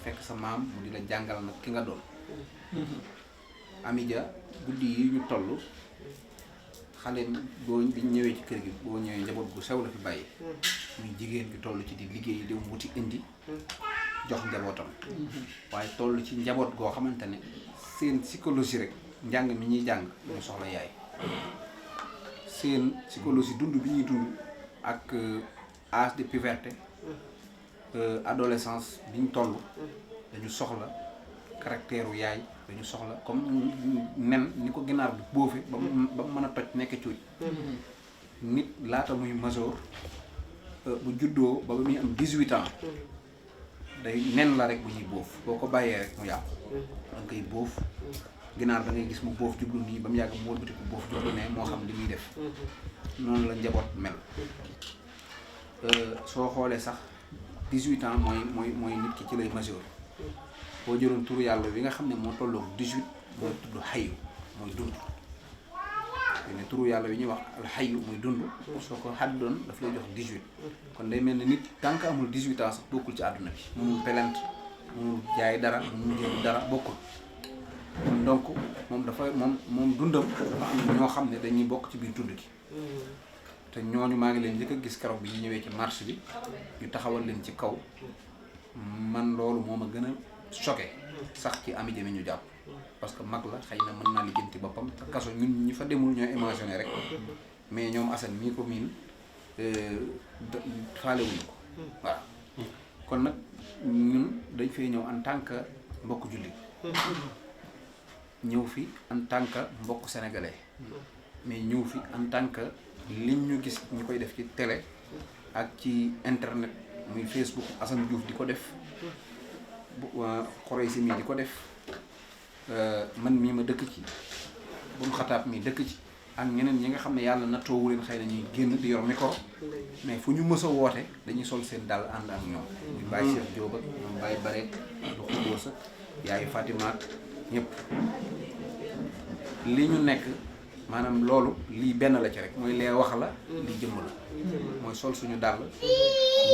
fekk sa maam mu di la jàngal nag ki nga doon. Amidia guddi yi ñu toll xale boo bi ñëwee ci kër gi boo ñëwee njaboot gu sew la fi bàyyi. muy jigéen bi toll ci di liggéey di wuti indi jox njabootam. waaye toll ci njaboot goo xamante ne seen psychologie rek njàng mi ñuy jàng ñu soxla yaay. seen psychologie dund bi ñuy dund ak âge de puberté adolescence bi ñu toll dañu soxla caractère u yaay dañu soxla comme nen ni ko ginaar bi boofe ba mu mën a toj nekk cuuj nit laata muy majeur bu juddoo ba muy am 18 ans day nen la rek bu ñuy boof boo ko bàyyee rek mu yàqu da nga koy boof ginaar da ngay gis mu boof jublu nii ba mu yàgg mu wëlbati ko boof jublu ne moo xam li muy def noonu la njaboot mel soo xoolee sax 18 ans mooy nit ki ci lay majeur boo jëloon turu yàlla bi nga xam ne moo tolloog 18 mooy tudd xayu mooy dund ne turu yàlla bi ñuy wax alxayu muy dund soo ko xaddoon daf lay jox 18 kon day mel ni nit tant que amul 18 ans sax bokkul ci àdduna bi mënul pelent mënul jaay dara mënul jënd dara bokkul donc moom dafa moom dundam dafa am ñoo xam ne dañuy bokk ci biir dund gi te ñooñu maa ngi leen njëkk a gis keroog bi ñu ñëwee ci marché bi ñu taxawal leen ci kaw man loolu moo ma gën a choqué sax ci Amidia mi ñu jàpp parce que mag la xëy na mën naa lijjanti boppam te kaso ñun ñi fa demul ñooy émotionné rek mais ñoom Assane mii ko miin faalewuñu ko voilà kon nag ñun dañ fay ñëw en tant que mbokk jullit ñëw fi en tant que mbokk sénégalais mais ñëw fi en tant que liñ ñu gis ñu koy def ci télé ak ci internet muy Facebook Assane Diouf di ko def xoroy si mii di ko def man mii ma dëkk ci bu mu xataab mii dëkk ci ak ñeneen ñi nga xam ne yàlla nattoowu leen xëy na ñuy génn di yor micro mais fu ñu mës a woote dañuy sol seen dàll ànd ak ñoom ñu bàyyi Cheikh Diop ak ñoom bàyyi Bare du Xudóos ak yaayu Fatima ak ñëpp li ñu nekk maanaam loolu lii benn la ci rek mooy lee wax la lii jëmm la mooy sol suñu dàll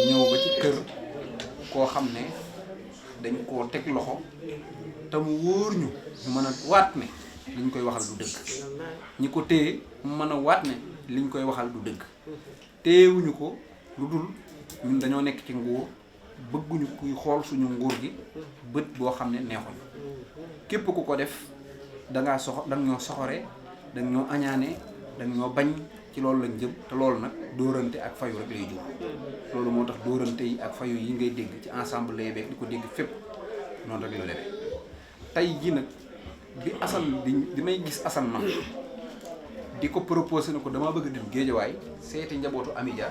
ñëw ba ci kër koo xam ne dañ koo teg loxo te mu wóor ñu mën a waat ne liñ koy waxal du dëgg ñi ko téye mu mën a waat ne liñ koy waxal du dëgg téyewuñu ko lu dul ñun dañoo nekk ci nguur bëgguñu kuy xool suñu nguur gi bët boo xam ne neexuñu képp ku ko def dangaa danga ñoo soxoree danga ñoo añaanee danga ñoo bañ ci loolu lañ jëm te loolu nag dóorante ak fayu rek lay jur loolu moo tax dóorante yi ak fayu yi ngay dégg ci ensemble lay beeg di ko dégg fépp noonu rek la demee tey jii nag bi Assane bi may gis Assane man di ko proposé ne ko dama bëgg dem géejawaay seeti njabootu Amidia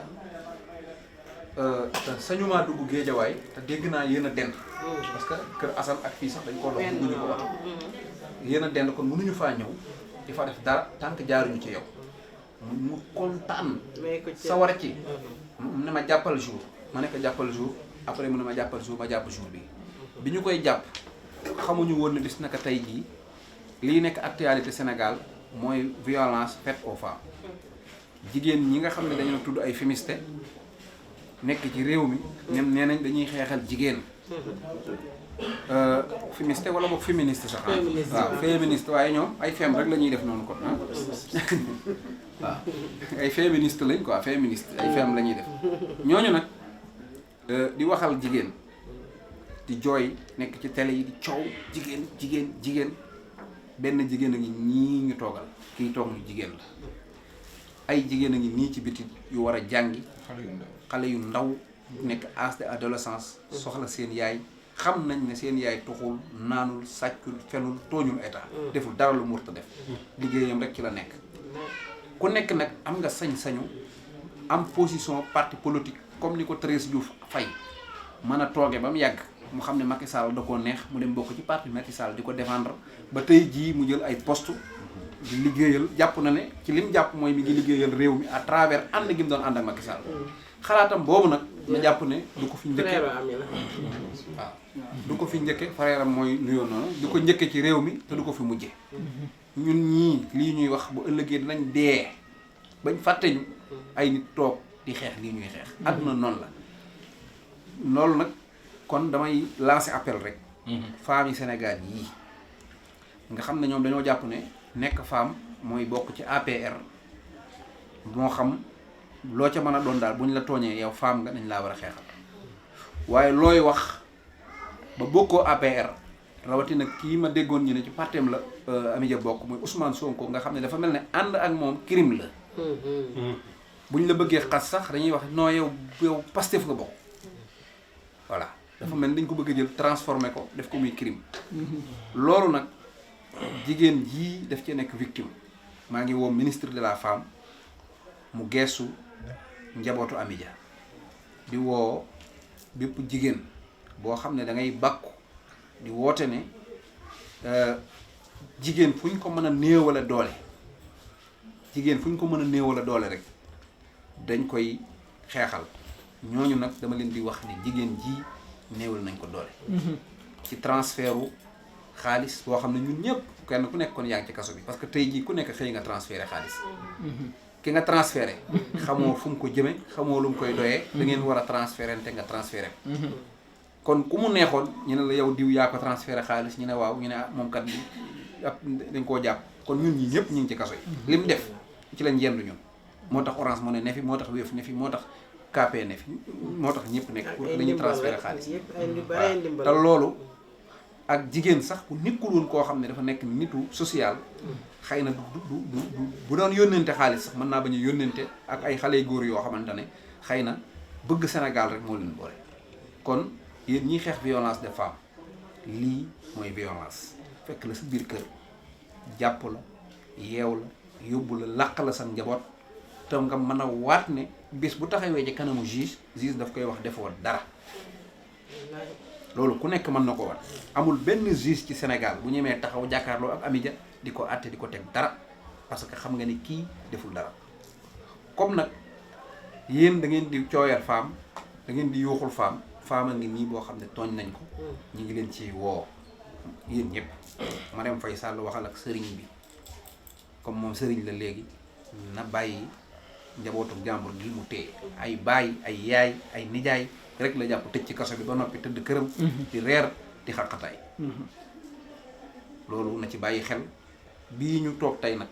te sañu maa dugg géejawaay te dégg naa yéen a dend parce que kër Assane ak fii sax dañ ko dox dugguñu ko oto yéen a dend kon mënuñu faa ñëw di fa def dara tant que jaaruñu ci yow mu kontaan sawar ci ne ma jàppal jour ma ne ko jàppal jour après mu ne ma jàppal jour ma jàpp jour bi ñu koy jàpp xamuñu woon ne bis naka tey jii lii nekk actualité Sénégal mooy violence faite aux femmes jigéen ñi nga xam ne dañoo tudd ay féministe nekk ci réew mi ñoom nee nañ dañuy xeexal jigéen féministe wala boog féministe sax waaw féministe waaye ñoom ay femme rek la ñuy def noonu kon waaw ay féministe lañ quoi féministe ay femme la ñuy def ñooñu nag di waxal jigéen di jooy nekk ci télé yi di coow jigéen benn jigéen a ngi ñii ñu toogal kii toog ñu jigéen la ay jigéen a ngi nii ci biti yu war a jàngi xale yu ndaw nekk âge de adolescence soxla seen yaay xam nañ ne seen yaay tuxul naanul sàccul fenul tooñul état deful dara lu mu warta def liggéeyam rek ci la nekk ku nekk nag am nga sañ-sañu am position parti politique comme ni ko Thérèse Diouf Faye mën a tooge ba mu yàgg mu xam ne Macky Sall da koo neex mu dem bokk ci parti Macky Sall di ko défendre ba tey jii mu jël ay poste di liggéeyal jàpp na ne ci lim jàpp mooy mi ngi liggéeyal réew mi à travers ànd gi mu doon ànd ak Macky Sall xalaatam boobu nag na jàpp ne du ko fi njëkke waaw du ko fi njëkke frère mooy nuyoo noonu du ko njëkke ci réew mi te du ko fi mujje ñun ñii lii ñuy wax bu ëllëgee dinañ dee bañ fàtte ñu ay nit toog di xeex lii ñuy xeex àdduna noonu la loolu nag kon damay lancer appel rek femmes yi Sénégal yii nga xam ne ñoom dañoo jàpp ne nekk femme mooy bokk ci APR moo xam loo ca mën a doon daal bu ñu la tooñee yow femme nga dañ laa war a xeexal waaye looy wax ba bokkoo APR rawatina kii ma déggoon ñu ne ci partem la Amidia bokk muy Ousmane Sonko nga xam ne dafa mel ne ànd ak moom crime la bu ñu la bëggee xas sax dañuy wax non yow Pastef nga bokk voilà dafa mel ni dañ ko bëgg a jël transformé ko def ko muy crime loolu nag jigéen jii daf ci nekk victime maa ngi woo ministre de la femme mu geesu njabootu Amidia di woo bépp jigéen boo xam ne da ngay bàkku di woote ne jigéen fu ñu ko mën a néewale doole jigéen fu ñu ko mën a néewale doole rek dañ koy xeexal ñooñu nag dama leen di wax ne jigéen ji néewal nañ ko doole ci transfertu xaalis boo xam ne ñun ñëpp kenn ku nekk kon yaa ngi ci kaso bi parce que tey jii ku nekk xëy nga transféré xaalis ki nga transféré xamoo fu mu ko jëme xamoo lu mu koy doyee da ngeen war a transféré te nga transféré kon ku mu neexoon ñu ne la yow diw yaa ko transféré xaalis ñu ne waaw ñu ne ah moom kat dañ koo jàpp kon ñun ñi ñëpp ñu ngi ci kaso yi li mu def ci lañ yendu ñun moo tax Orange Money ne fi moo tax Wave ne fi moo tax KP ne fi moo tax ñëpp nekk pour dañuy transféré xaalis te loolu ak jigéen sax bu nekkul woon koo xam ne dafa nekk nitu social xëy na du bu doon yónnente xaalis sax mën naa bañ a yónnente ak ay xale góor yoo xamante ne xëy na bëgg Sénégal rek moo leen boole kon yéen ñiy xeex violence des femmes lii mooy violence fekk la sa biir kër jàpp la yeew la yóbbu la làq la sa njaboot te nga mën a waat ne bis bu taxawee ci kanamu juge daf koy wax defoo dara loolu ku nekk mën na ko war amul benn juge ci Sénégal bu ñemee taxaw jàkkaarloo ak Amidia di ko àtte di ko teg dara parce que xam nga ni kii deful dara comme nag yéen da ngeen di cooyal femme da ngeen di yuuxul femme a ngi nii boo xam ne tooñ nañ ko ñu ngi leen ci woo yéen ñëpp Marième Faye Sall waxal ak sëriñ bi comme moom sëriñ la léegi na bàyyi njabootu jàmbur gi mu téye ay baay ay yaay ay nijaay rek la jàpp tëj ci kaso bi ba noppi tëdd këram di reer di xaqataay loolu na ci bàyyi xel bii ñu toog tey nag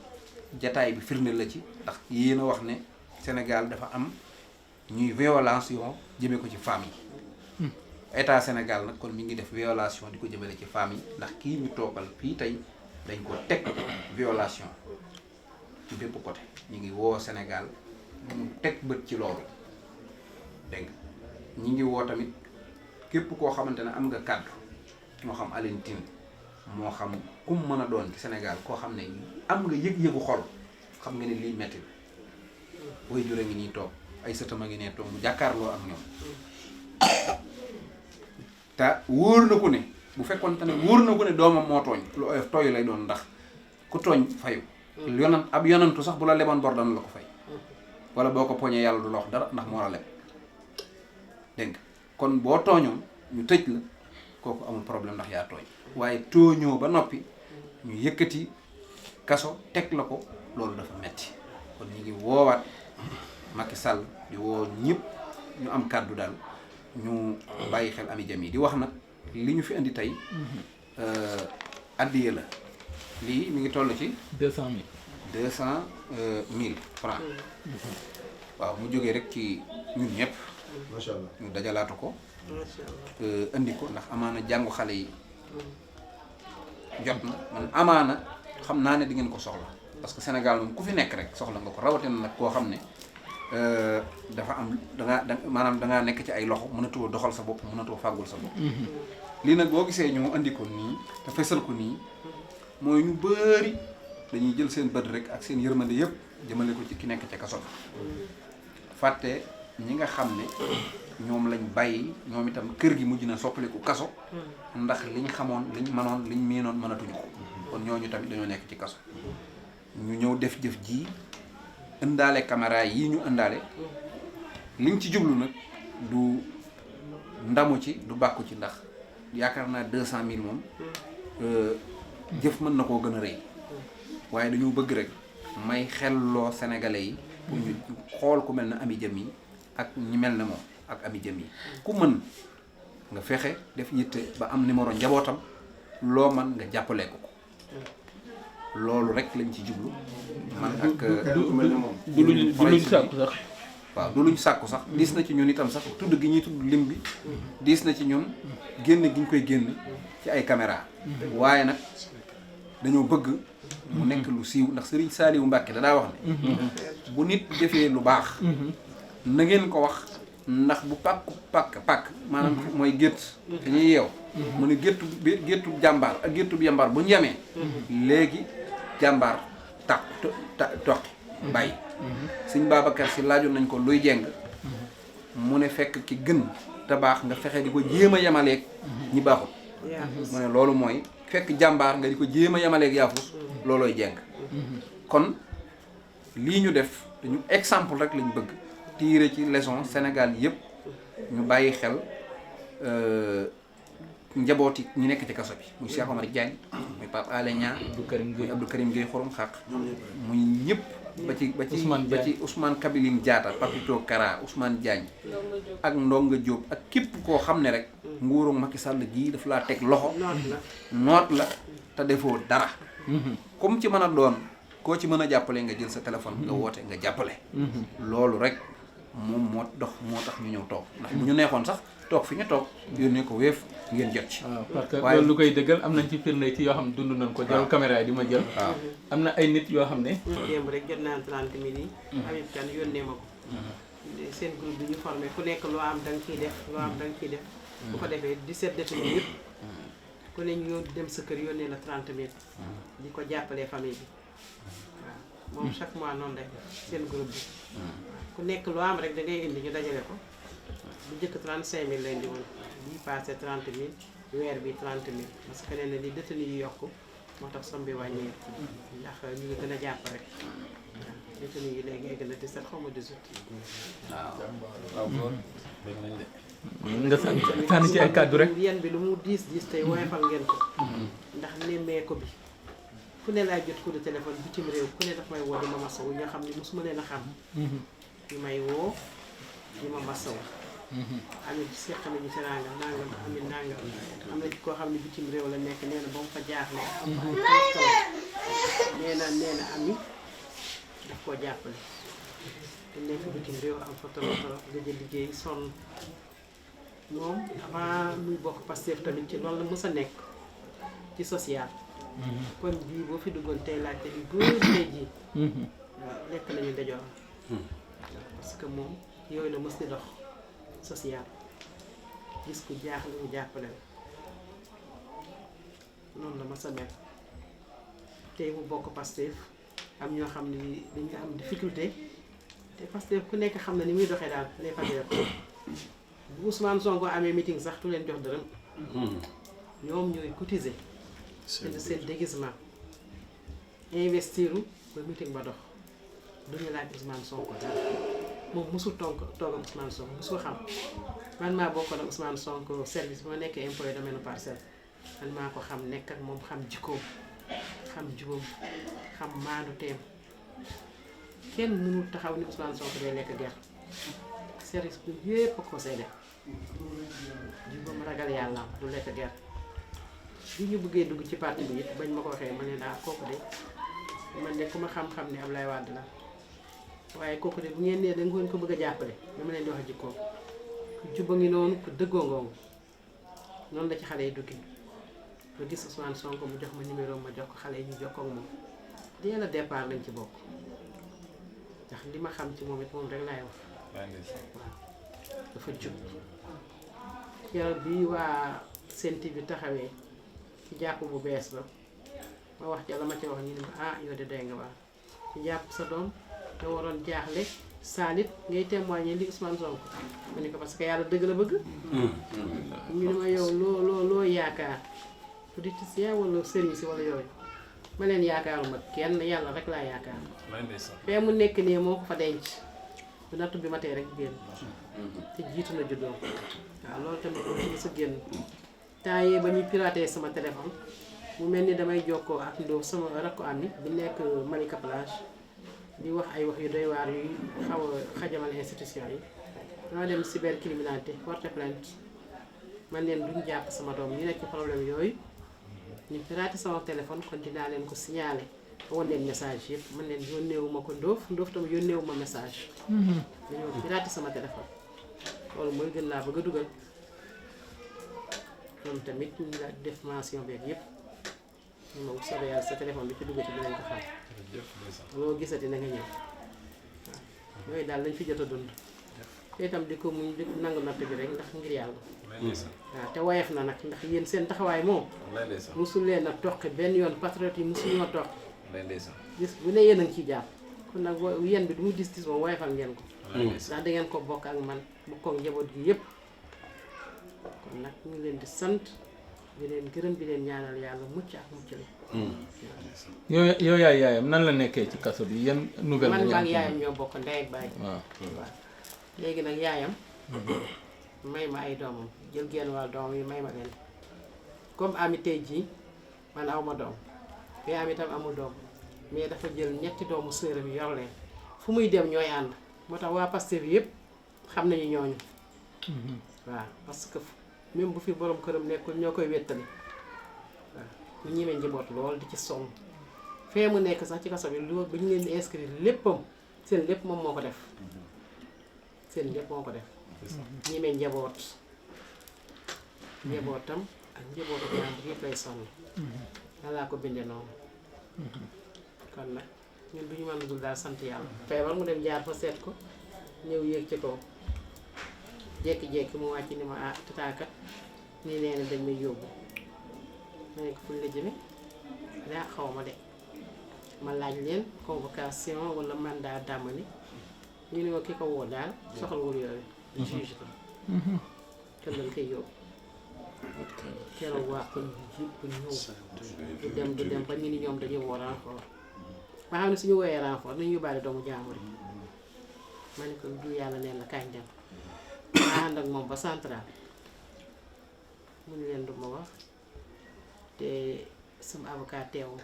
jataay bi firnde la ci ndax yéen a wax ne Sénégal dafa am ñuy violation jëmee ko ci femmes yi état Sénégal nag kon mi ngi def violation di ko jëmale ci femmes yi ndax kii ñu toogal fii tey dañ ko teg violation ci bépp côté ñu ngi woo Sénégal mu teg bët ci loolu dégg nga ñi ngi woo tamit képp koo xamante ne am nga kàddu moo xam Alioune Tine moo xam kum mën a doon ci Sénégal koo xam ne am nga yëg-yëgu xol xam nga ne lii metti la way jure ngi nii toog ay sëtama ngi nee toog mu jàkkaarloo ak ñoom te wóor na ko ne bu fekkoon te ne wóor na ko ne doomam moo tooñ lu oyof tooy lay doon ndax ku tooñ fayu ab yonantu sax bu la leboon bor dana la ko fay wala boo ko poñee yàlla du la wax dara ndax moo la leb dégg nga kon boo tooñoon ñu tëj la kooku amul problème ndax yaa tooñ waaye tooñoo ba noppi ñu yëkkati kaso teg la ko loolu dafa metti kon ñu ngi woowaat Macky Sall di woo ñëpp ñu am kàddu daal ñu bàyyi xel Amidia yi di wax nag li ñu fi indi tey addiye la lii mi ngi toll ci 200 000 francs waaw mu jógee rek ci ñun ñëpp macha allah ñu dajalaatu ko indi ko ndax amaana jàngu xale yi jot na man amaana xam naa ne di ngeen ko soxla parce que Sénégal moom ku fi nekk rek soxla nga ko rawatina nag koo xam ne dafa am maanaam dangaa nekk ci ay loxo mënatoo doxal sa bopp mënatoo fàggul sa bopp lii nag boo gisee ñu andi ko nii te fesal ko nii mooy ñu bëri dañuy jël seen bët rek ak seen yërmande yëpp jëmale ko ci ki nekk ca kaso fàtte ñi nga xam ne ñoom lañ bàyyi ñoom itam kër gi mujj na soppaliku kaso ndax liñ xamoon liñ manoon liñ miinoon mënatuñu ko kon ñooñu tamit dañoo nekk ci kaso ñu ñëw def jëf ji indaale caméra yi ñu indaale liñ ci jublu nag du ndamu ci du bàkku ci ndax yaakaar naa 200 000 moom jëf mën na koo gën a rëy waaye dañoo bëgg rek may xelloo sénégalais yi pour ñu xool ku mel ne Amidia yi ak ñi mel ne moom ak Amidia yi ku mën nga fexe def yitte ba am numéro njabootam loo man nga jàppale ko loolu rek lañ ci jublu man ak du luñ sàkku sax waaw du luñ sàkku sax diis na ci ñun itam sax tudd gi ñuy tudd lim bi diis na ci ñun génn gi ñu koy génn ci ay caméra waaye nag dañoo bëgg mu nekk lu siiw ndax Serigne Saliou Mbacke da daa wax ne bu nit defee lu baax na ngeen ko wax ndax bu pàkk maanaam mooy gétt dañuy yeew mu ne géttu jàmbaar ak géttu yambaar bu ñu yemee léegi jàmbaar toqi bàyyi Sëñ Babacar Si laajoon nañ ko luy jeng mu ne fekk ki gën te baax nga fexe di ko jéem a yemaleeg ñi baaxul mu ne loolu mooy fekk jàmbaar nga di ko jéem a yemaleeg yaafus loolooy jeng kon lii ñu def dañu exemple rek lañ bëgg tiire ci leçon Sénégal yëpp ñu bàyyi xel njabooti ñu nekk ci kaso bi muy Cheikh Omar Diagne muy Pape Alé Niang muy Abdou Karim Gueye xorom xaq muy ñëpp ba ci Ousmane Kabiline Diatta Papito Kara Ousmane Diagne ak Ndonga Diop ak képp koo xam ne rek nguuru Macky Sall gii daf laa teg loxo noot la te defoo dara comme ci mën a doon koo ci mën a jàppale nga jël sa téléphone nga woote nga jàppale loolu rek moom moo tax ñu ñëw toog ndax bu ñu neexoon sax toog fi ñu toog yónnee ko Wave ngeen jot ci waaw parce que loolu lu koy dëggal am nañ ci firnde ci yoo xam ne dund nañ ko jarul caméra yi di ma jël waaw am na ay nit yoo xam ne démb rek jot naa 30 000 yi Habib Kane yónnee ma ko seen groupe bi ñu formé ku nekk loo am da nga ciy def loo am da nga ciy def bu ko defee 17 détenus yëpp ku ne ñu dem sa kër yónnee la 30 000 di ko jàppalee famille bi waaw moom chaque mois noonu rek seen groupe bi ku nekk loo am rek da ngay indi ñu dajale ko bu njëkk 35 000 lay indi woon bii passé 30 000 weer bi 30 000 parce que nee na li détenu yi yokk moo tax somme bi wàññeeku ndax ñu ngi gën a jàpp rek waaw détenu yi léegi egg na 17 xaw ma 18. waaw góor bëgg nañ de. nga sànni ci ay kàddu rek. yan bi lu mu diis tey woyofal ngeen ko. ndax nemmee ko bi fu ne laay jot coup de téléphone bitim réew ku ne daf may woo di ma masawu ñoo xam ne mosuma leen a xam. ñu may woo di ma masawu. amit seq nañu teraanga nangam amit nangam am na ci koo xam ne bitim réew la nekk nee na ba mu fa jaaxle. nee na ami daf koo jàppale. te nekk bitim réew am fa tolo gëj a liggéey sonn moom avant muy bokk Pastef tamit ci loolu la mës a nekk ci social. kon bii boo fi duggoon tey laajte yu bëri tey jii. waaw lekk nañu ndajoor. parce que moom yooyu la mës di dox social gis ku jaaxle mu jàppale la noonu la mës a mel tey mu bokk Pastef am ñoo xam ne dañu am difficulté. te Pastef ku nekk xam na ni muy doxee daal les patriotes bu Ousmane Sonko amee meeting sax tu leen jox dërëm ñoom ñooy cotiser jënd seen déguisement investiru ba meeting ba dox duñu laaj Ousmane Sonko dara moom mosul toog ak Ousmane Sonko mosul xam man maa bokkoon ak Ousmane Sonko service bi ma nekkee impôt domaine Parcelles man maa ko xam nekk ak moom xam jikkoom xam jubam xam maandu teem kenn mënul taxaw ni Ousmane Sonko day lekk gerte service bi yépp ko seede jubam ragal yàlla du lekk gerte bi ñu bëggee dugg ci parti bi it bañ ma ko waxee ma ne daa kooku de man de ku ma xam-xam ne Ablaye Wade la waaye kooku de bu ngeen nee da ngeen ko bëgg a jàppale dama leen di wax jikkoom ku juba ngi noonu ku dëggoo ngoongu noonu la ci xale yi duggi ba gis Ousmane Sonko mu jox ma numéro ma jox ko xale yi ñu jokkoo ak moom dès le départ lañ ci bokk ndax li ma xam ci moom it moom rek laay wax waaw dafa jub keroog bi waa Sen TV bi taxawee ci jàpp bu bees ba ma wax ca la ma ca wax ñu ne ma ah yow de doy nga waa ci jàpp sa doom nga waroon jaaxle saalit ngay témoigner li Ousmane Sonko ma ne ko parce que yàlla dëgg la bëgg ñu ne ma yow loo yaakaar politicien wala sëriñ si wala yooyu ma leen yaakaaruma kenn yàlla rek laa yaakaar fee mu nekk nii moo ko fa denc bu nattu bi ma tee rek génn te jiitu na juddoo waaw loolu tamit aussi sa génn temps yee ba ñuy piraté sama téléphone mu mel ni damay jokkoo ak ndóo sama rakku ami bi nekk Malika Plage di wax ay wax yu doy waar yuy xaw a xajamal institution yi dama dem cybercriminalité porte plainte man leen duñ jàpp sama doom ñu nekk ci problème yooyu ñu piraté sama téléphone kon dinaa leen ko signalé woon leen message yëpp man leen yónneewuma ko Ndoof tam yónneewuma message dañoo piraté sama téléphone loolu mooy gën laa bëgg a dugal ñoom tamit ñu la def mention beeg yëpp ñu ma bu soobee yàlla sa téléphone bi ci duggati dinañ ko xam loo gisati na nga ñëw waaw yooyu daal lañ fi jot a dund te itam di ko muñ di nangu natt bi rek ndax ngir yàlla waaw te woyof na nag ndax yéen seen taxawaay moom musul leen a toqi benn yoon patriote yi musul ñoo toqi gis bu ne yéen a ngi ciy jàpp kon nag yéen bi du mu dis moom woyofal ngeen ko ndax da ngeen ko bokk ak man bokk ak njaboot gi yëpp kon nag ñu ngi leen di sant di leen gërëm di leen ñaanal yàlla mucc ak mucc la yow yaay yaayam nan la nekkee ci kaso bi yan nouvelle man maag yaayam ñoo bokk ndey ak baay waaw léegi nag yaayam may ma ay doomam jël genn wàll doomam yi may ma leen comme ami tey jii man aw ma doom te am itam amul doom mais dafa jël ñetti doomu sëram yi yor leen fu muy dem ñooy ànd moo tax waa Pastef bi yëpp xam nañu ñooñu waaw parce que même bu fi borom këram nekkul ñoo koy wéttali waaw ñu ñemee njaboot lool di ci sonn fee mu nekk sax ci kaso bi loolu ba ñu leen di inscrire léppam seen lépp moom moo ko def seen lépp moo ko def ñemee njabootam ak njabootu jàmbur yëpp lay sonn yàllaa ko bindee noonu kon nag ñun du ñu mën dugul daal sant yàlla feebar mu dem jaar fa seet ko ñëw yéeg ci kaw jékki-jékki mu wàcc ni ma ah tataakat nii nee na dañ may yóbbu ma ne ko fuñ la jëme daa xaw ma de ma laaj leen convocation wala mandat d'amener ñu ne ma ki ko woo daal soxlawul yooyu juge ko kon dañ koy yóbbu keroog waa kon yëpp ñëw du dem ba ñu ni ñoom dañuy woo renfort ma xam ne suñu wooyee renfort nañu yóbbaale doomu jàmbur yi ma ne ko du yàlla neen la kañ dem ma ànd ak moom ba central mu ñu leen du ma wax te sama avocat teewu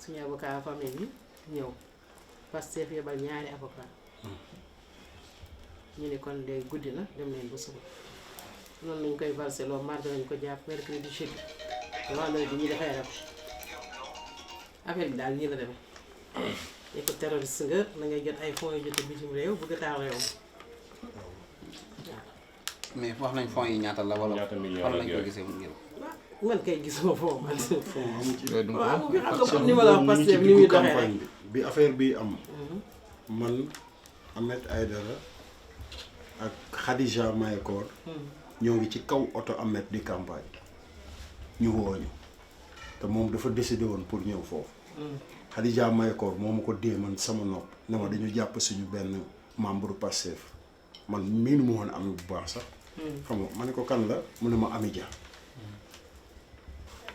suñu avocat famille bi ñëw Pastef yebal ñaari avocat ñu ne kon léegi guddi na dem leen ba suba noonu lañ koy valsé loo mardi lañ ko jàpp mercredi jeudi vendredi ñi dafay rab affaire bi daal nii la demee ne ko terroriste nga na ngay jot ay fonds yu jote bitim réew bëgg a taal réew waaw mais wax nañ fonds yi ñaata la wala fan lañ ko gisee mu ngi man kay gisuma foofu man waaw bi xam nga comme ni ma la wax Pastef ni muy doxee rek bi affaire bi am man Ahmed Aïdara ak Khadija Mayekor ñoo ngi ci kaw oto Ahmed di campagne ñu wooñu te moom dafa décidé woon pour ñëw foofu Khadija Mayekor moo ma ko dee man sama nopp ne ma dañu jàpp suñu benn membre Pastef man miinu ma woon am bu baax sax xam nga ma ne ko kan la mu ne ma Amidia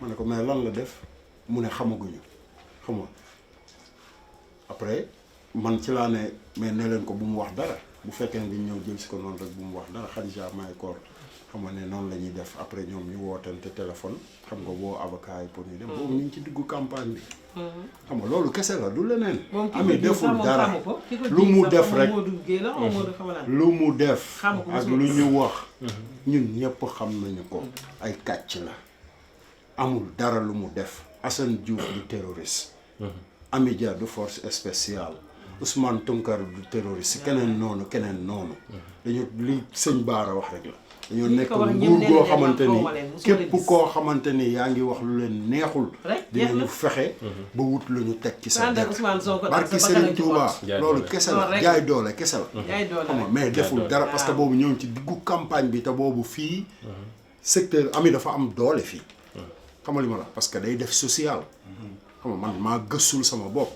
ma ne ko mais lan la def mu ne xamaguñu xam nga après man ci laa ne mais ne leen ko bu mu wax dara bu fekkee ne dañ ñëw jël si ko noonu rek bu mu wax dara Khadija Mayekor xam nga ne noonu la ñuy def après ñoom ñu wootante téléphone xam nga woo avocat yi pour ñu dem boobu ñu ngi ci diggu campagne bi xam nga loolu kese la du leneen ami deful dara lu mu def rek lu mu def ak lu ñu wax ñun ñëpp xam nañu ko ay kàcc la amul dara lu mu def Assane Diouf du terroriste Amidia du force spéciale Ousmane Tounkara du terroriste keneen noonu dañu li sëñ Bara wax rek la dañoo nekk nguur goo xamante ni képp koo xamante ni yaa ngi wax lu leen neexul dinañu fexe ba wut lu ñu teg ci sa der barki Serigne Touba loolu kese la jaay doole kese la xam nga mais deful dara parce que boobu ñëw ci diggu campagne bi te boobu fii secteur ami dafa am doole fii xam nga li ma la parce que day def social xam nga man maa gëstul sama bopp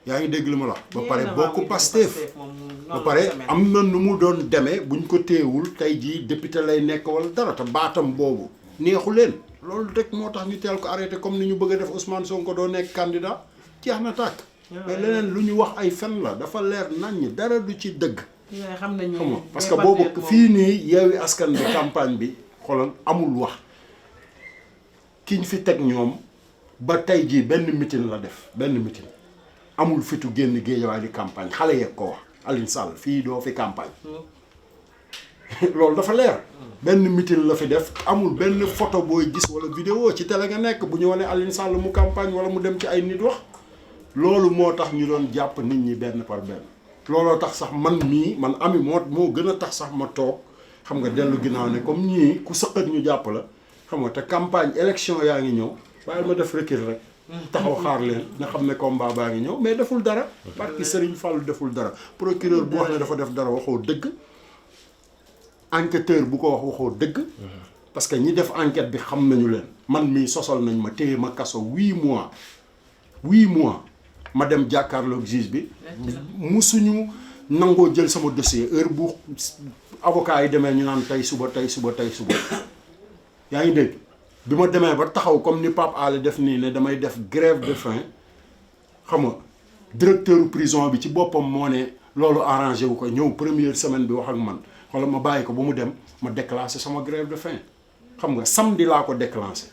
yaa ngi dégg li ma la ba pare bokk Pastef ba pare am na nu mu doon demee buñ ko téewul tey jii député lay nekk wala dara te baatam boobu neexu leen loolu rek moo tax ñu teel ko arrêté comme ni ñu bëgg a def Ousmane Sonko doo nekk candidat jeex na tàkk mais leneen lu ñu wax ay fen la dafa leer naññ dara du ci dëgg xam nga parce que boobu fii nii Yewwi Askan Wi campagne bi xoolal amul wax kiñ fi teg ñoom ba tey jii benn meeting la def benn meeting amul fitu génn Guédiawaye di campagne xale yeeg ko wax Alioune Sall fii doo fi campagne loolu dafa leer. benn meeting la fi def amul benn photo booy gis wala vidéo ci télé nga nekk bu ñu wane Aliou Sall mu campagne wala mu dem ci ay nit wax loolu moo tax ñu doon jàpp nit ñi benn par benn. looloo tax sax man ami moo gën a tax sax ma toog xam nga dellu ginnaaw ne comme ñii ku sëqat ñu jàpp la xam nga te campagne élection yaa ngi ñëw waaye ma def recul rek. taxaw xaar leen nga xam ne combat baa ngi ñëw mais deful dara. parce que Serigne Fall deful dara procureur bu wax ne dafa def dara waxoo dëgg. enquêteur bu ko wax waxoo dëgg. parce que ñi def enquête bi xam nañu leen. man mii sosal nañ ma téye ma kaso 8 mois 8 mois ma dem jàkkaarloog juge bi. musuñu nangoo jël sama dossier heure bu avocat yi demee ñu naan tey suba. yaa ngi dégg bi ma demee ba taxaw comme ni Pape Alé def nii ne damay def grève de faim xam nga directeur prison bi ci boppam moo ne loolu arrangé wu ko ñëw première semaine bi wax ak man. wala ma bàyyi ko ba mu dem ma déclenché sama grève de faim xam nga samedi laa ko déclenché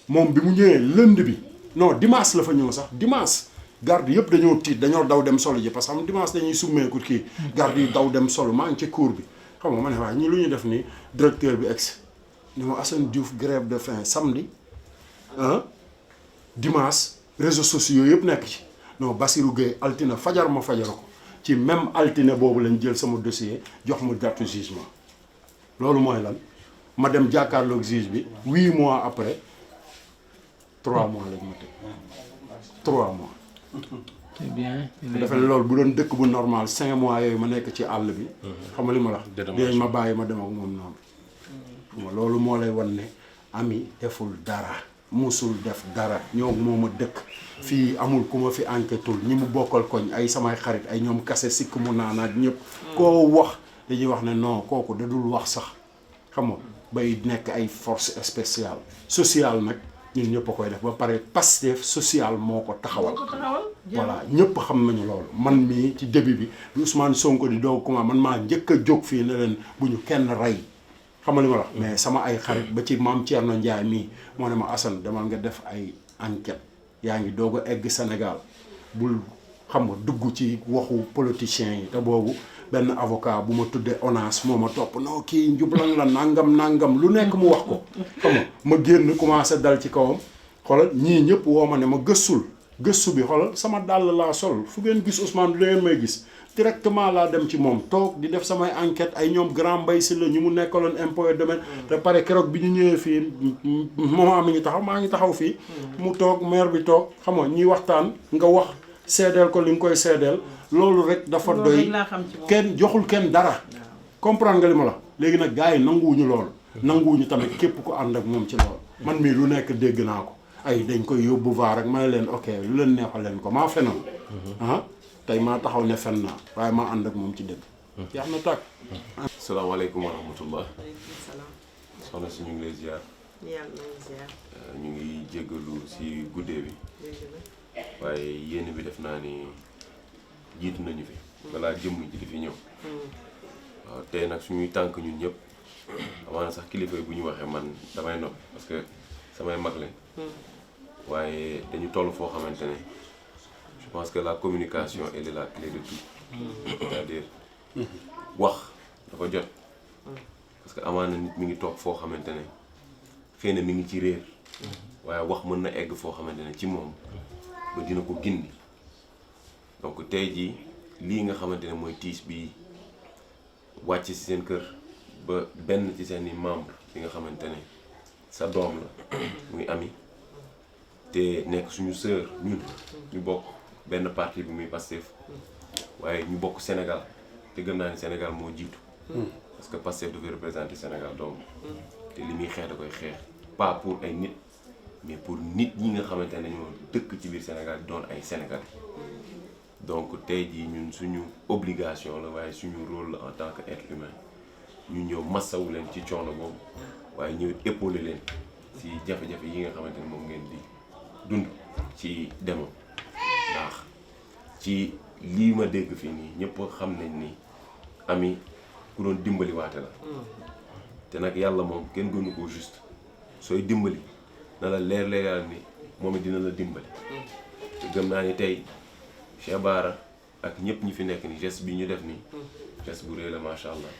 moom bi mu ñëwee lundi bi non dimanche la fa ñëw sax dimanche garde yëpp dañoo tiit dañoo daw dem solo ji parce que xam dimanche dañuy summeeku kii garde yi daw dem solo maa ngi ci cour bi xam nga ma ne waaye ñii lu ñu def nii directeur bi ex ni ma Assane Diouf grève de faim samedi dimanche réseaux sociaux yëpp nekk ci non Bassirou Gueye altine fajar ma fajar ko ci même altine boobu lañ jël sama dossier jox ma date jugement loolu mooy lan ma dem jàkkaarloog juge bi 8 mois après 3 mois lañ ma tëj 3 mois. c'est bien. dafa ne loolu bu doon dëkk bu normal 5 mois yooyu ma nekk ci àll bi. xam nga li ma la wax. dinañ ma bàyyi ma dem ak moom noonu. xam nga loolu moo lay wan ne ami deful dara. musul def dara ñoo moom a dëkk fii amul ku ma fi enquêtul ñi mu bokkal koñ ay samay xarit ay ñoom kase sikk mu naanaat ñëpp koo wax dañuy wax ne non kooku da dul wax sax xam nga bay nekk ay force spéciale sociale nag ñun ñëpp a koy def ba pare Pastef social moo ko taxawal voilà ñëpp xam nañu loolu man mii ci début bi Ousmane Sonko di doog comment man maa njëkk a jóg fii ne leen bu ñu kenn rey xam nga li ma la mais sama ay xarit ba ci maam Thierno Ndiaye mii moo ne ma Assane demal nga def ay enquête yaa ngi doog a egg Sénégal bul xam nga dugg ci waxu politiciens yi te boobu benn avocat bu ma tuddee ONAS moo ma topp non kii njublang la nangam lu nekk mu wax ko xam nga ma génn commencé dal ci kawam xoolal ñii ñëpp woo ma ne ma gëstu bi xoolal sama dàll laa sol fu ngeen gis Ousmane du ngeen may gis directement laa dem ci moom toog di def samay enquête ay ñoom grand mbay si la ñu mu nekkaloon impôt et domaine te pare keroog bi ñu ñëwee fii moment mi ngi taxaw maa ngi taxaw fii mu toog maire bi toog xam nga ñuy waxtaan nga wax seedeel ko li nga koy seedeel loolu rek dafa doy kenn joxul kenn dara comprendre nga li ma la léegi nag gars yi nanguwuñu loolu nanguwuñu tamit képp ku ànd ak moom ci loolu man mii lu nekk dégg naa ko ay dañ koy yóbbu vaar rek ma ne leen ok lu leen neexal leen ko maa fenoon tey maa taxaw ne fen naa waaye maa ànd ak moom ci dëgg. yaa na tàkk. salaamaaleykum wa rahmatullah. soxna si ñu ngi lay ziar. ñu ngi jéggalu si guddee bi. waaye yéen bi def naa ni jiitu nañu fi. balaa jëmm ji di fi ñëw. waaw tey nag suñuy tànk ñun ñëpp. amaana sax kilifa yi bu ñu waxee man damay noppi parce que samay mag lañ. waaye dañu toll foo xamante ne. Je pense que la communication elle est la clé de tout. C'est-à-dire wax dafa jot parce que amaana nit mi ngi toog foo xamante ne xëy na mi ngi ci réer waaye wax mën na egg foo xamante ne ci moom ba dina ko gindi donc tey jii lii nga xamante ne mooy tiis bi wàcc ci seen kër ba benn ci seeni membre bi nga xamante ne sa doom la muy ami te nekk suñu sœur ñun ñu bokk benn parti bi muy Pastef waaye ñu bokk Sénégal te gën naa ni Sénégal moo jiitu parce que Pastef dafay représenter Sénégal donc te li muy xeex da koy xeex pas pour ay nit mais pour nit ñi nga xamante ne ñoo dëkk ci biir Sénégal doon ay Sénégalais donc tey jii ñun suñu obligation la waaye suñu rôle la en tant que être humain ñu ñëw massawu leen ci coono boobu waaye ñëw épauler leen si jafe-jafe yi nga xamante ne moom ngeen di dund ci demam ndax ci lii ma dégg fii nii ñëpp xam nañ ni ami ku doon dimbali waate la te nag yàlla moom kenn gënu ko juste sooy dimbali na la leer ni moom it dina la dimbali te gëm naa ni tey Cheikh Bara ak ñëpp ñi fi nekk ni geste bi ñu def nii geste bu rëy la macha allah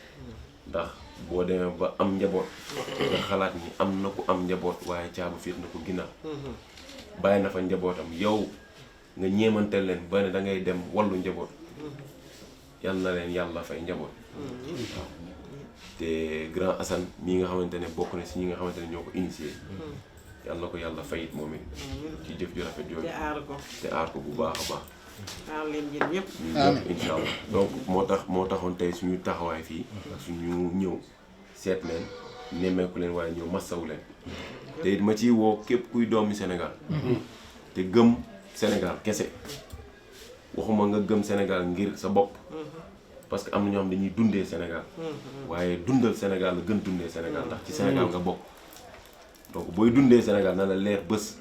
ndax boo demee ba am njaboot nga xalaat ni am na ku am njaboot waaye caabu fiit na ko ginnaaw bàyyi na fa njabootam yow nga ñeemanteel leen ba ne da ngay dem wallu njaboot yal na leen yàlla fay njaboot waaw te grand Assane mii nga xamante ne bokk na si ñi nga xamante ne ñoo ko initié yal na ko yàlla fayit moom it ci jëf ju rafet yooyu te aar ko bu baax a baax aar leen yéen ñëpp incha allah donc moo taxoon tey suñu taxawaay fii ak suñu ñëw seet leen nemmeeku leen waaye ñëw massawu leen te it ma ciy woo képp kuy doomi Sénégal te gëm Sénégal kese waxuma nga gëm Sénégal ngir sa bopp parce que am na ñoo xam dañuy dundee Sénégal waaye dundal Sénégal la gën dundee Sénégal ndax ci Sénégal nga bokk donc booy dundee Sénégal na la leer bés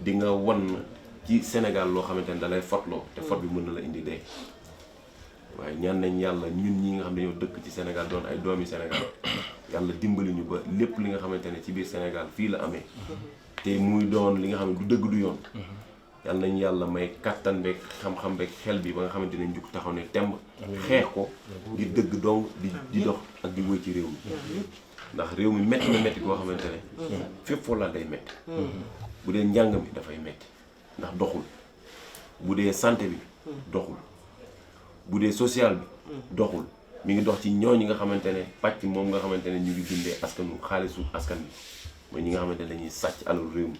di nga wan ci Sénégal loo xamante ne da lay fotloo te fot bi mën na la indi dee waaye ñaan nañ yàlla ñun ñi nga xam ne ñoo dëkk ci Sénégal doon ay doomi Sénégal yàlla dimbali ñu ba lépp li nga xamante ne ci biir Sénégal fii la amee te muy doon li nga xam ne du dëgg du yoon yàlla nañ yàlla may kattan beeg xam-xam beeg xel bi ba nga xamante ne njug taxaw ne temb xeex ko di dëgg dong di dox ak di wëy ci réew mi ndax réew mi métti na métti koo xamante ne fépp foo laal day métti bu dee njàng mi dafay métti ndax doxul bu dee santé bi doxul bu dee social bi doxul mi ngi dox ci ñooñu nga xamante ne pàcc moom nga xamante ne ñu ngi dundee askanu xaalisu askan bi mooy ñi nga xamante ne dañuy sàcc alalu réew mi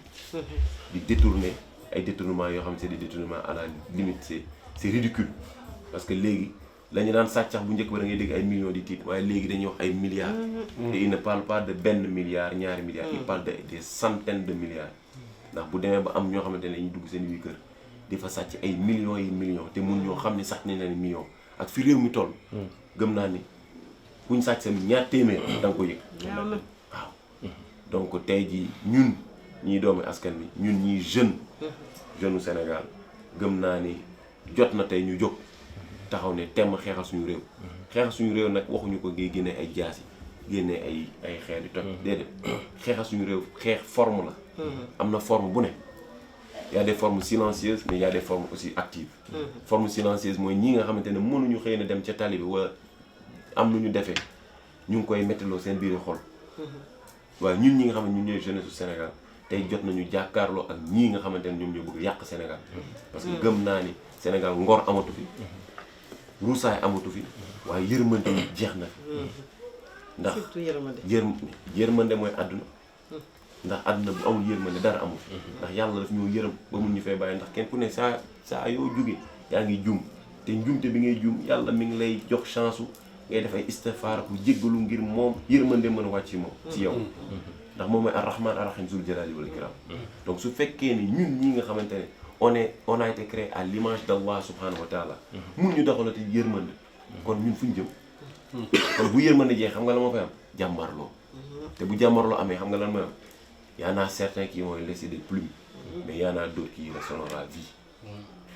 di détourner ay détournements yoo xam ne c'est des détournements à la limite c'est ridicule parce que léegi la ñu daan sàcc sax bu njëkk ba da ngay dégg ay millions di tiit waaye léegi dañuy wax ay milliards te il ne parle pas de benn milliard ñaari milliards il parle de des centaines de milliards ndax bu demee ba am ñoo xamante ne dañuy dugg seen biir kër di fa sàcc ay millions yi millions te mun ñoo xam ne sàcc nañ leen millions ak fi réew mi toll gëm naa ni kuñ sàcc sa ñaar téeméer da nga ko yëg waaw donc tey jii ñun ñii doomi askan bi ñun ñii jeune u Sénégal gëm naa ni jot na tey ñu jóg taxaw ne temm xeexal suñu réew nag waxuñu ko ngay génne ay jaasi génne ay xeer di toj déedéet xeexal suñu réew xeex forme la am na forme bu ne y a des formes silencieuses mais y a des formes aussi actives forme silencieuse mooy ñi nga xamante ne mënuñu xëy na dem ca tali bi wala am nu ñu defee ñu ngi koy mettiloo seen biir xol waaye ñun ñi nga xam ne ñun ñooy jeunesse su Sénégal tey jot nañu jàkkaarloo ak ñii nga xamante ne ñoom ñoo bëgg yàq Sénégal parce que gëm naa ni Sénégal ngor amatu fi ruusaay amatu fi waaye yërmande yi jeex na fi ndax yërmande mooy àdduna ndax àdduna bu amul yërmande dara amul ndax yàlla daf ñoo yërëm ba mun ñu fay bàyyi ndax kenn ku ne saa yoo jóge yaa ngi juum te njuumte bi ngay juum yàlla mi ngi lay jox chance ngay def ay istighfar ku jéggalu ngir moom yërmande mën a wàcc moom ci yow ndax moom mooy ar-rahman ar-rahim zul jalali wal ikram donc su fekkee ni ñun ñi nga xamante ne on a été créé à l'image d'Allah subhanahu wa taala mun ñu doxalati yërmande kon ñun fu ñu jëm kon bu yërmande jeex xam nga la moo fay am jàmmarloo te bu jàmmarloo amee xam nga lan mooy am y en a certains qui vont laisser des plumes mais y en a d'autres qui resteront à vie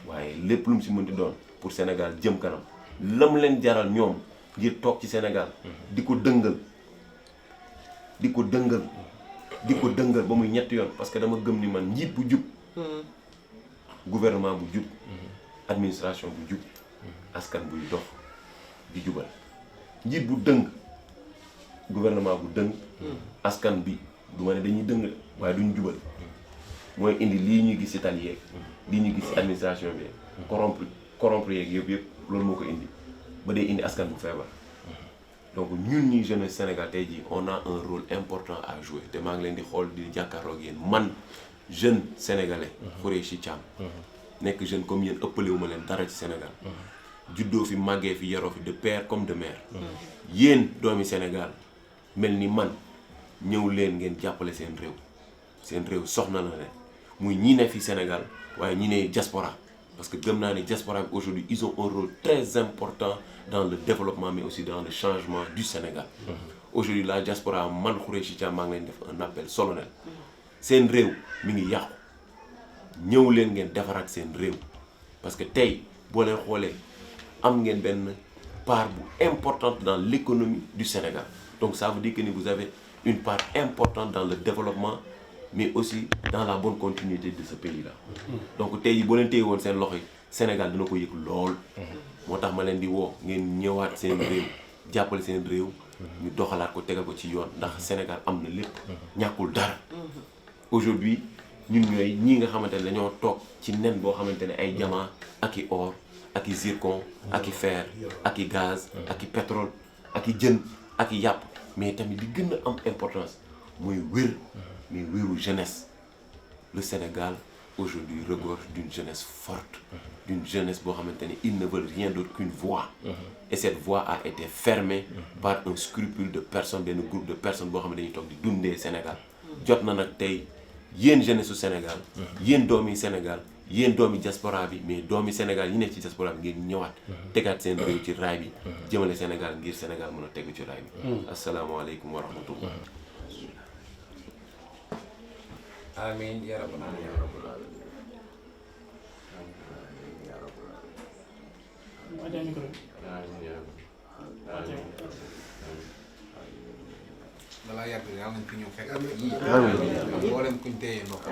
waaye lépp lu mu si mënti doon pour Sénégal jëm kanam lam leen jaral ñoom ngir toog ci Sénégal di ko dëngal ba muy ñetti yoon parce que dama gëm ni man njiit bu jub gouvernement bu jub administration bu jub askan buy dox di jubal njiit bu dëng gouvernement bu dëng askan bi du ma ne dañuy dëng waaye duñ jubal mooy indi lii ñuy gis ci tali yeeg lii ñuy gis ci administration bi corrompre yeeg yëpp loolu moo ko indi ba day indi askan bu feebar donc ñun ñi jeunesse Sénégal tey jii on a un rôle important à jouer te maa ngi leen di xool di jàkkaarloo ak yéen man jeune sénégalais Khoureychi Thiam nekk jeune comme yéen ëppalewu ma leen dara ci Sénégal juddoo fi màggee fi yaroo fi de père comme de mère yéen doomi Sénégal mel ni man ñëw leen ngeen jàppale seen réew soxna na leen muy ñi ne fi Sénégal waaye ñi ne diaspora parce que gëm naa ne diaspora bi aujourd'hui ils ont un rôle très important dans le développement mais aussi dans le changement du Sénégal aujourd'hui la diaspora man Khoureychi Thiam maa ngi leen def un appel solennel seen réew mi ngi yàqu ñëw leen ngeen defaraat seen réew parce que tey boo leen xoolee am ngeen benn part bu importante dans l'économie du Sénégal donc ça veut dire que ni vous avez une part importante dans le développement mais aussi dans la bonne continuité de ce pays-là donc tey jii boo leen téye woon seen loxo yi Sénégal dina ko yëg lool. moo tax ma leen di woo ngeen ñëwaat seen réew jàppale seen réew. ñu doxalaat ko tegal ko ci yoon ndax Sénégal am na lépp ñàkkul dara. aujourd'hui ñun ñooy ñii nga xamante ne dañoo toog ci nen boo xamante ne ay diamant ak i or ak i zircon ak i fer ak i gaz ak i pétrole ak i jën ak i yàpp mais tamit li gën a am importance muy wér mais wéru jeunesse. Le Sénégal aujourd'hui regorge d'une jeunesse forte, d'une jeunesse boo xamante ne ils ne veulent rien d'autre qu'une voix. Et cette voix a été fermée par un scrupule de personnes, benn groupe de personnes boo xam ne dañuy toog di dundee Sénégal. jot na nag tey yéen jeunesse su Sénégal yéen doomi Sénégal yéen doomi diaspora bi mais doomi Sénégal yi nekk ci diaspora bi ngeen ñëwaat tegaat seen réew ci raay bi jëmale Sénégal ngir Sénégal mën a tegu ci raay bi. asalaamaaleykum wa rahmatullah. amiin yaa rabbal aalamiin. balaa yàgg yàlla nañ fi ñëw fekk. amiin amiin mboolem kuñ téye ndox.